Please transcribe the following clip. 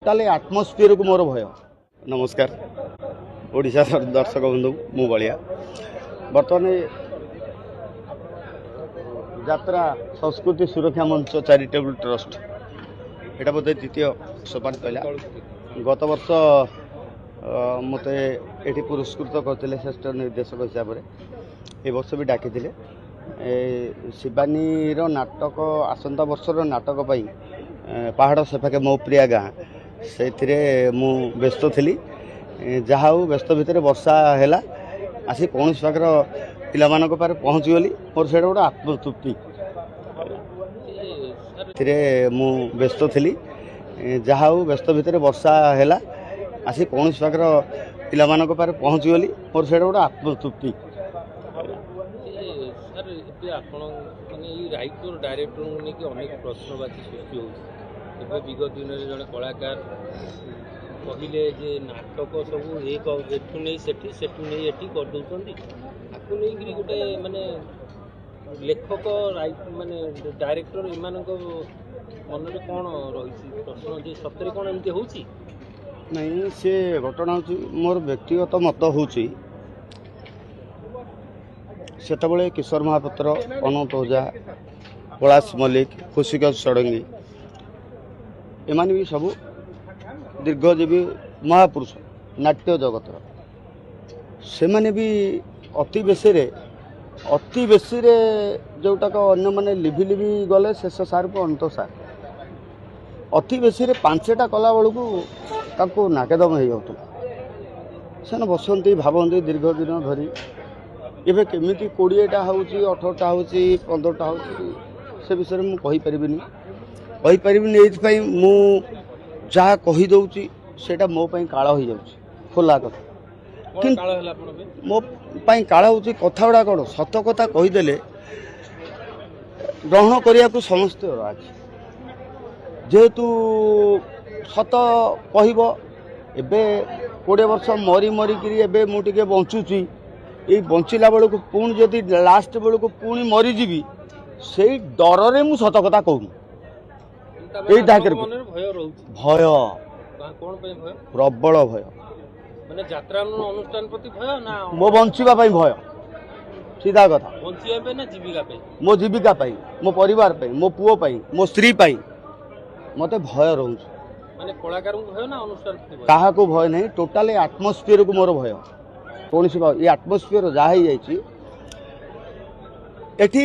Totally ଆଟମୋସ୍ଫିୟରକୁ ମୋର ଭୟ। ନମସ୍କାର ଓଡ଼ିଶା ଦର୍ଶକ ବନ୍ଧୁ, ମୁଁ ବଳିଆ। ବର୍ତ୍ତମାନ ଯାତ୍ରା ସଂସ୍କୃତି ସୁରକ୍ଷା ମଞ୍ଚ ଚାରିଟେବୁଲ ଟ୍ରଷ୍ଟ, ଏଇଟା ବୋଧେ ଦ୍ୱିତୀୟ ସୋପାନ ପାଇଲା। ଗତ ବର୍ଷ ମୋତେ ଏଠି ପୁରସ୍କୃତ କରିଥିଲେ ଶ୍ରେଷ୍ଠ ନିର୍ଦ୍ଦେଶକ ହିସାବରେ, ଏ ବର୍ଷ ବି ଡାକିଥିଲେ। ଏ ଶିବାନୀର ନାଟକ, ଆସନ୍ତା ବର୍ଷର ନାଟକ ପାଇଁ ପାହାଡ଼ ସେପାଖେ ମୋ ପ୍ରିୟା ଗାଁ, ସେଥିରେ ମୁଁ ବ୍ୟସ୍ତ ଥିଲି। ଯାହା ହଉ, ବ୍ୟସ୍ତ ଭିତରେ ବର୍ଷା ହେଲା, ଆସି କୌଣସି ପାଖର ପିଲାମାନଙ୍କ ପାଖରେ ପହଞ୍ଚିଗଲି, ମୋର ସେଇଟା ଗୋଟେ ଆତ୍ମତୃପ୍ତି। ଏଥିରେ ମୁଁ ବ୍ୟସ୍ତ ଥିଲି, ଯାହା ହଉ, ବ୍ୟସ୍ତ ଭିତରେ ବର୍ଷା ହେଲା, ଆସି କୌଣସି ପାଖର ପିଲାମାନଙ୍କ ପାଖରେ ପହଞ୍ଚିଗଲି, ମୋର ସେଇଟା ଗୋଟେ ଆତ୍ମତୃପ୍ତି। ସାର୍, ଏବେ ଆପଣ ମାନେ ଏଇ ରାଇଟର ଡାଇରେକ୍ଟରଙ୍କୁ ନେଇକି ଅନେକ ପ୍ରଶ୍ନବାଚୀ ସୃଷ୍ଟି ହେଉଛି। ଏବେ ବିଗତ ଦିନରେ ଜଣେ କଳାକାର କହିଲେ ଯେ ନାଟକ ସବୁ ଏକ ଏଠୁ ନେଇ ସେଠି, ସେଠୁ ନେଇ ଏଠି କରିଦେଉଛନ୍ତି। ଆକୁ ନେଇକରି ଗୋଟେ ମାନେ ଲେଖକ, ମାନେ ଡାଇରେକ୍ଟର, ଏମାନଙ୍କ ମନରେ କ'ଣ ରହିଛି ପ୍ରଶ୍ନ ଯେ ସତରେ କ'ଣ ଏମିତି ହେଉଛି? ନାଇଁ, ସେ ଘଟଣା ହେଉଛି, ମୋର ବ୍ୟକ୍ତିଗତ ମତ ହେଉଛି, ସେତେବେଳେ କିଶୋର ମହାପାତ୍ର, ଅନନ୍ତ ଓଝା, ପଳାଶ ମଲ୍ଲିକ, ଖୁସିକାନ୍ତ ଷଡ଼ଙ୍ଗୀ, ଏମାନେ ବି ସବୁ ଦୀର୍ଘଜୀବୀ ମହାପୁରୁଷ ନାଟ୍ୟ ଜଗତର। ସେମାନେ ବି ଅତି ବେଶୀରେ ଯେଉଁଟାକ ଅନ୍ୟମାନେ ଲିଭି ଲିଭି ଗଲେ, ଶେଷ ସାର୍କୁ ଅନନ୍ତ ସାର୍ ଅତି ବେଶୀରେ 5ଟା କଲାବେଳକୁ ତାଙ୍କୁ ନାକେଦମ ହେଇଯାଉଥିଲା। ସେମାନେ ବସନ୍ତି, ଭାବନ୍ତି ଦୀର୍ଘ ଦିନ ଧରି। ଏବେ କେମିତି 20ଟା ହେଉଛି, 18ଟା ହେଉଛି, 15ଟା ହେଉଛି, ସେ ବିଷୟରେ ମୁଁ କହିପାରିବିନି। କହିପାରିବିନି ଏଇଥିପାଇଁ, ମୁଁ ଯାହା କହିଦେଉଛି ସେଇଟା ମୋ ପାଇଁ କାଳ ହେଇଯାଉଛି, ଖୋଲା କଥା। କିନ୍ତୁ ମୋ ପାଇଁ କାଳ ହେଉଛି କଥା ଗୁଡ଼ା କ'ଣ, ସତ କଥା କହିଦେଲେ ଗ୍ରହଣ କରିବାକୁ ସମସ୍ତେ ଅଛି। ଯେହେତୁ ସତ କହିବ, ଏବେ 20 ବର୍ଷ ମରି ମରିକିରି ଏବେ ମୁଁ ଟିକେ ବଞ୍ଚୁଛି। ଏଇ ବଞ୍ଚିଲା ବେଳକୁ ପୁଣି ଯଦି ଲାଷ୍ଟ ବେଳକୁ ପୁଣି ମରିଯିବି, ସେଇ ଡରରେ ମୁଁ ସତ କଥା କହୁନି। ଏଇ ଢାକରେ ଭୟ, ପ୍ରବଳ ଭୟ। ମୋ ବଞ୍ଚିବା ପାଇଁ ଭୟ, ସିଧା କଥା। ମୋ ଜୀବିକା ପାଇଁ, ମୋ ପରିବାର ପାଇଁ, ମୋ ପୁଅ ପାଇଁ, ମୋ ସ୍ତ୍ରୀ ପାଇଁ ମୋତେ ଭୟ ରହୁଛି। କାହାକୁ ଭୟ ନାହିଁ, ଟୋଟାଲି ଆଟମୋସ୍ଫିୟରକୁ ମୋର ଭୟ। କୌଣସି ଏ ଆଟମୋସ୍ଫିୟର ଯାହା ହେଇଯାଇଛି ଏଠି,